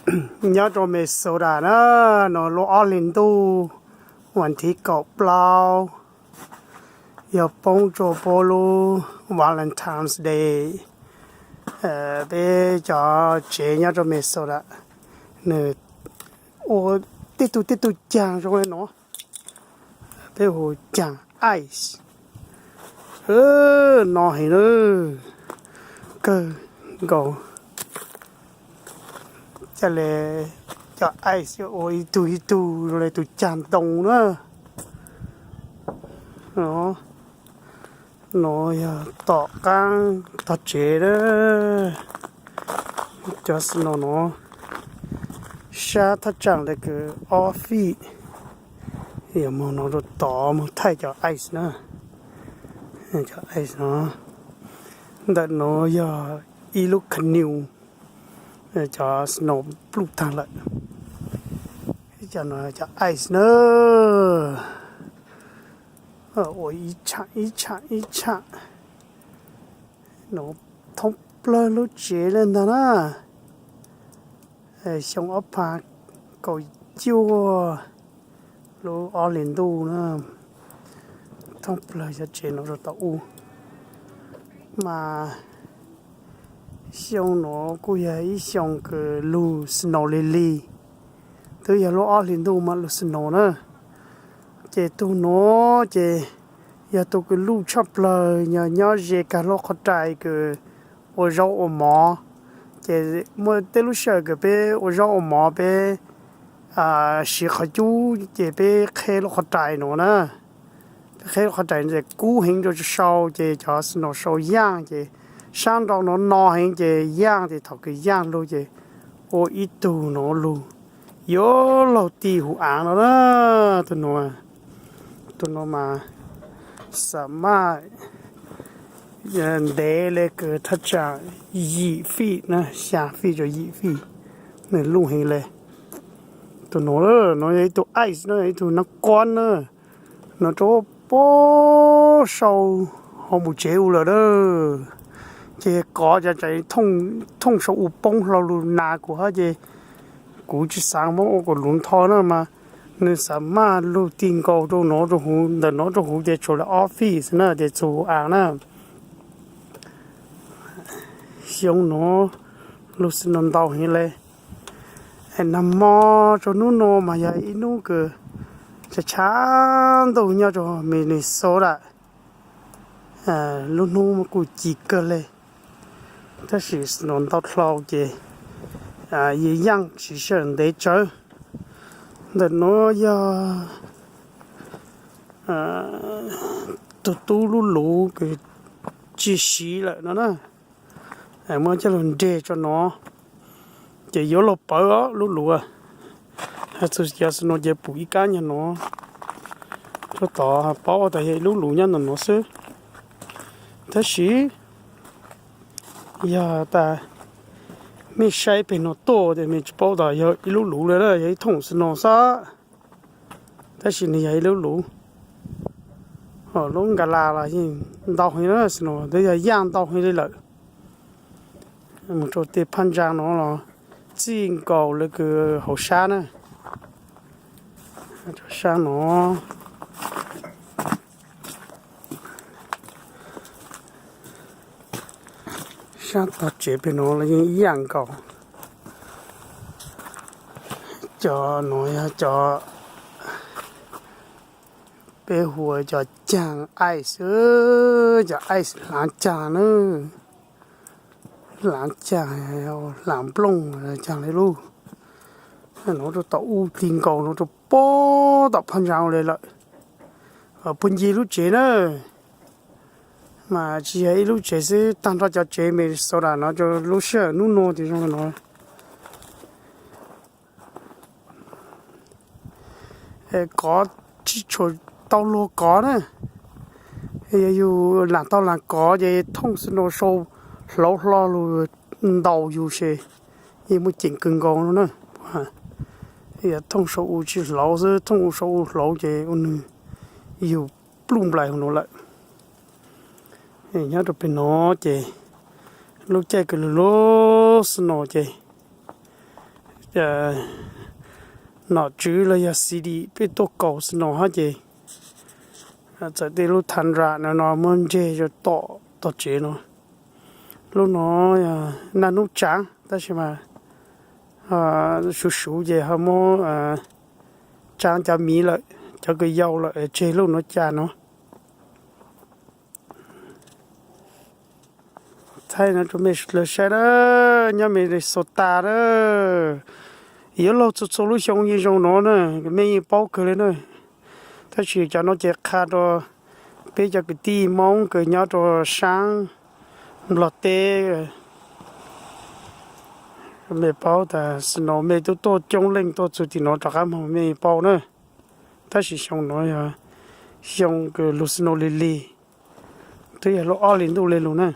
Nyob rau Minnesota na, no lub ob hlis ntuj, vas thib kaum plaub, yog poob rau puab lub Valentine's Day. Peb cov tsev nyob rau Minnesota, nws ua tej tug tej tug caag zoo li no, peb hu caag ice. No heev na, kawg nkaus. Ca le cov ice ua ib tug ib tug zoo li tus caag ntoo na. No yog tom qaab tog tsev na. Cov snow no sab thaj tsam li kws ob feet, yog moog no rau tod moog thaij cov ice na. Cov ice no, ntawm no yog ib lub canoe, cov snow pluj taag lawm. Cov no cov ice na, ua ib tshaam ib tshaam ib tshaam no thoob plawg lub tsev le ntag na. Xyoo ob phav kaum cuaj lub ob hlis ntuj na, thoob plawg cov tsev no rau tom u. Mas xyoo no kuj yog ib xyoo kws lug snow lig lig, twb yog lub ob hlis ntuj mas lug snow na. Ces tug no ces yog tug kws luj tshaj plawg, yog nyob ze kag lub qhov rais kws ua zaub ua mov. Ces muaj tej lub sij hawm kws peb ua zaub ua mov peb siv qhov cub ces peb qheb lub qhov rais no na. Peb qheb lub qhov rais no ces kub heev rau sau ces cov snow sau yaaj ces sab nraud no no heev ces yaaj ces thaum kws yaaj lug ces ua ib tug no lug yuav luag ti huv aav no na. Tug no, tug no mas xam maj ntev le kws thaj tsam yim feet na, xya feet rau yim feet, nws luj heev le. Tug no, no yog ib tug ice na, ib tug naab quab na. No rau puag sau hauv mus tsev u lawm na. Ces kov cov rais thooj sau u poob hlo lug nas kuv hab ces kuv tsis xaav muab ua kuas luv ntho na mas nws xam maj lug ti nkaus rau no rau huv, ntawm no rau huv ces tshuav le ob feet xwb na ces txug huv aav na. Xyoo no lug snow ntau heev le. Nag hmo rau hnub no mas yog ib hnub kws tshav tshav ntuj nyob rau Minnesota. Lub hnub kuj ci kawg le, tab sis snow ntau dlhau ces yus yaaj siv sij hawm ntev tsawv. Ntawm no yog tug tub lub luv kws tsis siv lawm no na. Muab coj lug nreg tso no, ces yuav luag pawv lub luv. Has txug cov snow ces pum ib kab nyag no, tsuas tod paub tas yog ib lub luv nyob ntawm no xwb. Tab sis yog tas mej saib peg no tuaj ces mej tsis paub tas yog ib lub luv le, yog ib thooj snow xwb. Tab sis nws yog ib lub luv. Lub nkas las los yeej ntau heev na, snow twb yog yaaj ntau heev li lawm. Mus rau tej phab ntsa no los txij nkaus le kws hauv sab na. Sab no, sab tog tsev peg no los yeej ib yam nkaus. Cov no yog cov peb hu ua cov caag ice, cov ice hlaav caag na. Hlaav caag, hlaav nplooj caag le lub. No rau tom u ti nkaus no rau puag tom phab ntsa le lawm. Puag ncig lub tsev na, mas tsis yog ib lub tsev xwb, tag nrho cov tsev Minnesota no rau lub sij hawm hnub no tias zoo li no. Kov tsis tshua tau luag kov na. Yog yus laam tau laam kov ces thooj snow sau hlauv hlo lug ntaus yus ces yeej muaj ceem kawg nkaus no na. Yog thooj sau u tsis hlauv xwb, thooj u sau u hlauv ces ua nws yug pluj nplaim hauv no lawm. Nyob rau pem no ces lub caij kws lug lub snow ces Nom tswv los yog C D peb tuaj kaus snow hab ces txawm tej lub thav nram no no muab ntseg rau tom tog tsev no. Lub no naj nub tsaav tab sis mas suv suv ces ho muab tsaav cov miv lawm, cov kws yau lawm tseg lub nuav cas no. Thaij no rau mej lawv saib na, nyob Minnesota na, yuav laug txhua txhua lub xyoo yeej zoo no na, mej yeej paub kawg li na. Tab sis cov no ces qha rau peb cov kwv tij Moob kws nyob rau saab Nplog teb. Mej paub tas snow mej tub tuaj coob leej tuaj txug tim no rov qab moog mej paub na. Tab sis xyoo no yog xyoo kws lug snow lig lig, twb yog lub ob hlis ntuj le lug na.